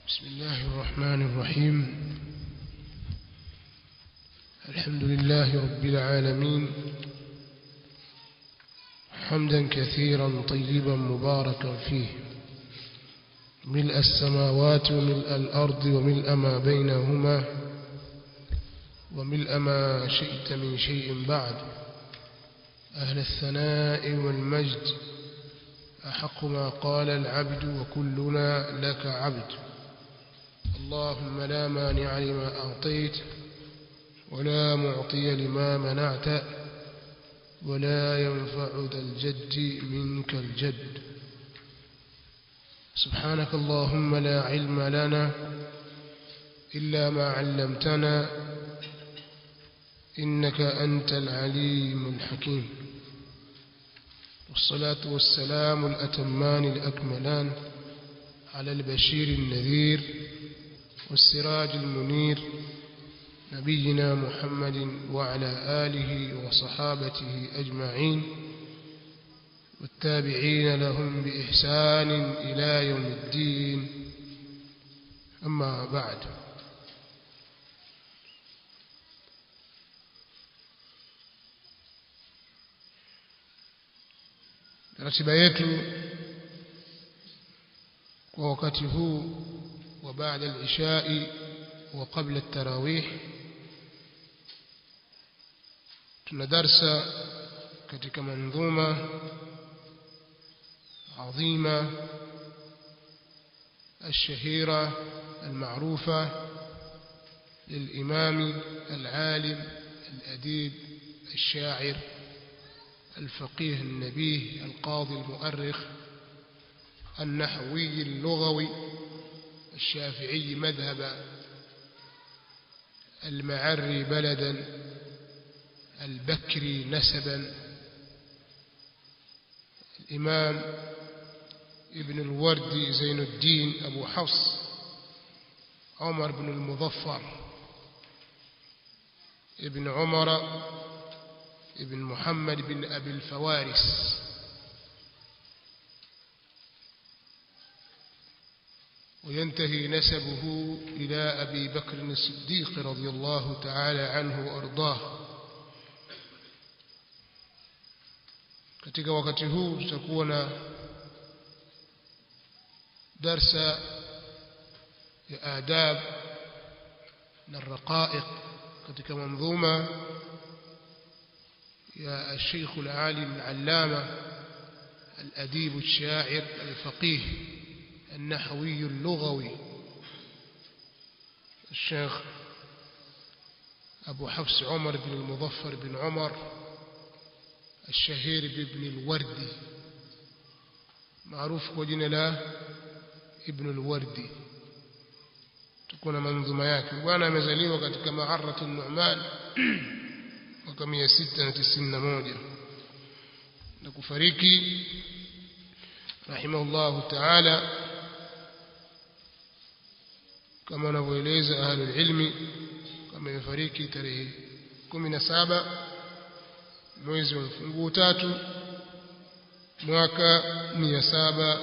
بسم الله الرحمن الرحيم. الحمد لله رب العالمين، حمدا كثيرا طيبا مباركا فيه، ملء السماوات وملء الأرض وملء ما بينهما وملء ما شئت من شيء بعد، أهل الثناء والمجد، أحق ما قال العبد وكلنا لك عبد. اللهم لا مانع لما أعطيت ولا معطي لما منعت ولا ينفع ذا الجد منك الجد. سبحانك اللهم لا علم لنا إلا ما علمتنا إنك أنت العليم الحكيم. والصلاة والسلام الأتمان الأكملان على البشير النذير والسراج المنير، نبينا محمد وعلى آله وصحابته أجمعين والتابعين لهم بإحسان إلى يوم الدين. أما بعد، ratiba yetu kwa wakati huu wa baada al-ishai wa qabla at-tarawih, tuna darsa katika manzuma adhima الشهيرة المعروفة للإمام العالم الأديب الشاعر الفقيه النبيه القاضي المؤرخ النحوي اللغوي الشافعي مذهبا المعري بلدا البكري نسبا، الإمام ابن الوردي زين الدين أبو حفص عمر بن المظفر ابن عمر ابن محمد بن أبي الفوارس. وينتهي نسبه إلى أبي بكر الصديق رضي الله تعالى عنه وأرضاه. Katika wakati huu tutakuwa na darsa ya adab na raqaiq katika manzuma يا الشيخ العالم العلامة الأديب الشاعر الفقيه النحوي اللغوي الشيخ أبو حفص عمر بن المظفر بن عمر الشهير بابن الوردي، معروف kwa la ابن الوردي. تكون منظومة yake. Bwana amezaliwa katika Ma'arrat an-Nu'man mwaka 691 na kufariki rahimahullahu ta'ala kama wanavyoeleza ahlul ilmi, kama amefariki tarehe 17 mwezi wa mfunguo 3 mwaka 749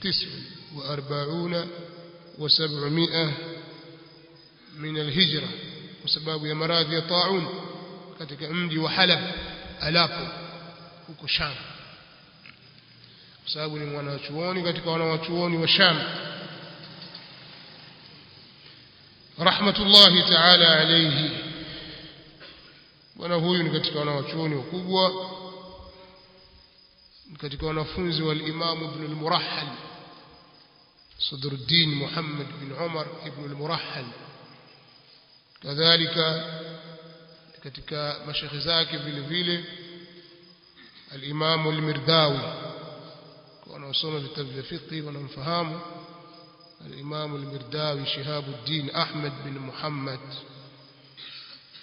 49 و700 min al-hijra, kwa sababu ya maradhi ya taun katika mji wa Halab Aleppo huko Sham, kwa sababu ni mwanachuoni katika wanachuoni wa Sham rahmatullahi ta'ala alayhi. Bwana huyu ni katika wanachuoni wakubwa, katika wanafunzi wa al-Imam Ibn al-Murahhal Sadruddin Muhammad bin Umar ibn al-Murahhal, kadhalika katika mashaikh zake vile vile al-Imam al-Mirdawi, kwa wanaosoma vitabu vya fiqh wanamfahamu al-Imam al-Mirdawi Shihabuddin Ahmad bin Muhammad.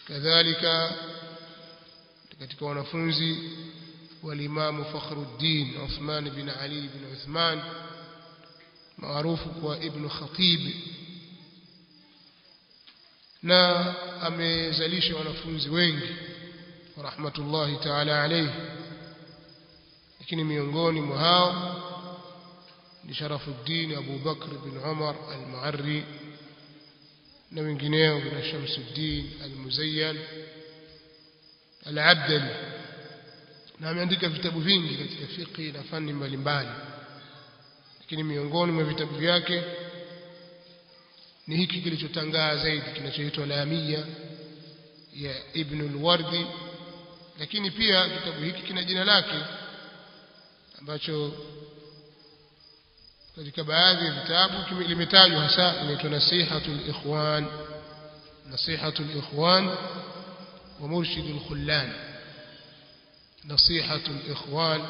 Kadhalika katika wanafunzi wal-Imam Fakhruddin Uthman bin Ali bin Uthman maarufu kwa Ibn Khatib, na amezalisha wanafunzi wengi rahmatullahi ta'ala alayhi. Lakini miongoni mwa hao Ni Sharafuddin Abu Bakr bin Umar al-Mu'arri na wengineo kuna Shamsuddin al-Muzayyan al-Abdali, na ameandika vitabu vingi katika fiqh na fani mbalimbali, lakini miongoni mwa vitabu vyake ni hiki kilichotangaa zaidi kinachoitwa Lamia ya Ibn al-Wardi. Lakini pia kitabu hiki kina jina lake ambacho katika baadhi ya vitabu limetajwa hasa, inaitwa Nasihatul Ikhwan, Nasihatul Ikhwan wa Murshidul Khullan, Nasihatul Ikhwan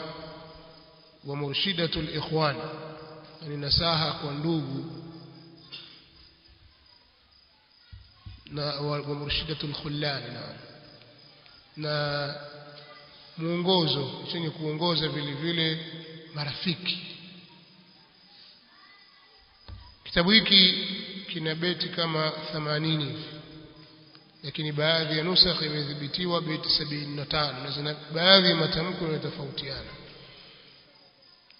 wa Murshidatul Ikhwan, yani nasaha kwa ndugu na wa Murshidatul Khullan, na muongozo chenye kuongoza vile vile marafiki. Kitabu hiki kina beti kama 80 hivi, lakini baadhi ya nusakh imethibitiwa beti 75 na zina baadhi ya matamko yanatofautiana.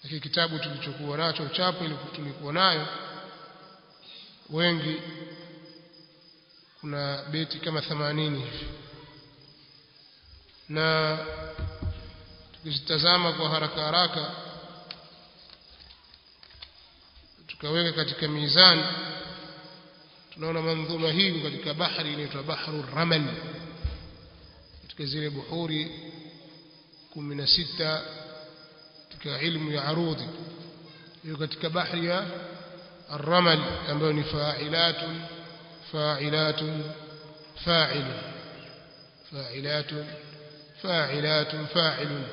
Lakini kitabu tulichokuwa nacho chapo ile tulikuwa nayo wengi, kuna beti kama 80 hivi, na tukizitazama kwa haraka haraka tukaweka katika mizani, tunaona manzuma hii katika bahari inaitwa Bahru Ramal, katika zile buhuri 16 katika ilmu ya arudhi, hiyo katika bahari ya Ar-Ramal ambayo ni fa'ilatun fa'ilatun fa'ilun fa'ilatun fa'ilatun fa'ilun,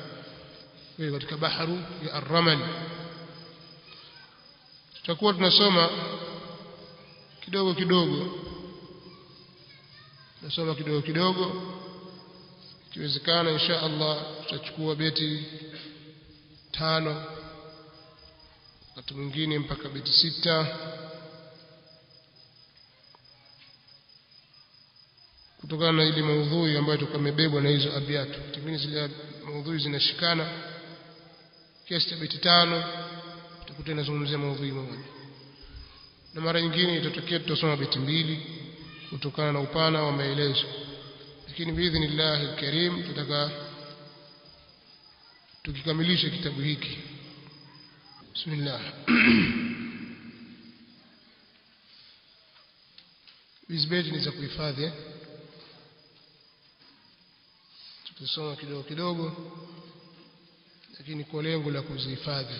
hiyo katika bahru ya Ar-Ramal. Tutakuwa tunasoma kidogo kidogo, tunasoma kidogo kidogo, ikiwezekana insha Allah tutachukua beti 5, wakati mwingine mpaka beti 6, kutokana na ile maudhui ambayo tukamebebwa na hizo abiatu. Tingine zile maudhui zinashikana kiasi cha beti 5, tutakuta inazungumzia maudhui moja, na mara nyingine itatokea tutasoma beti 2 kutokana na upana wa maelezo. Lakini biidhnillah alkarim tutaka tukikamilisha kitabu hiki. Bismillah. Hizi beti ni za kuhifadhi, tutasoma kidogo kidogo, lakini kwa lengo la kuzihifadhi.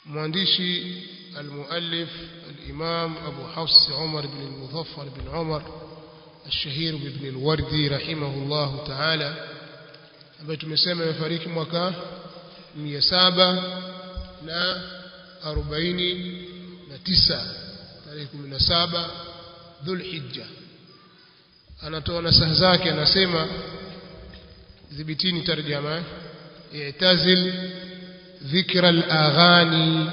Mwandishi المؤلف الإمام أبو حفص عمر بن المظفر بن عمر الشهير بابن الوردي رحمه الله تعالى، ambaye tumesema amefariki mwaka 749 tarehe 17 Dhulhijja. Anatoa nasaha zake, anasema dhibitini tarjama, i'tazil dhikra al-aghani,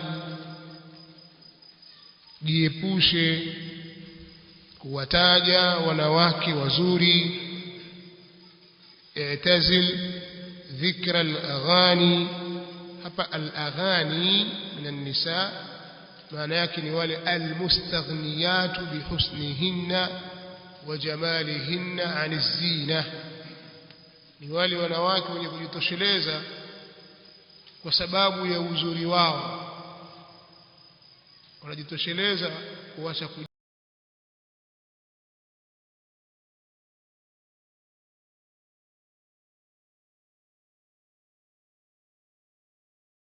jiepushe kuwataja wanawake wazuri. I'tazil dhikra al-aghani, hapa al-aghani min an-nisa maana yake ni wale al-mustaghniyatu bihusnihinna wa jamalihinna an az-zina, ni wale wanawake wenye kujitosheleza kwa sababu ya uzuri wao, wanajitosheleza kuacha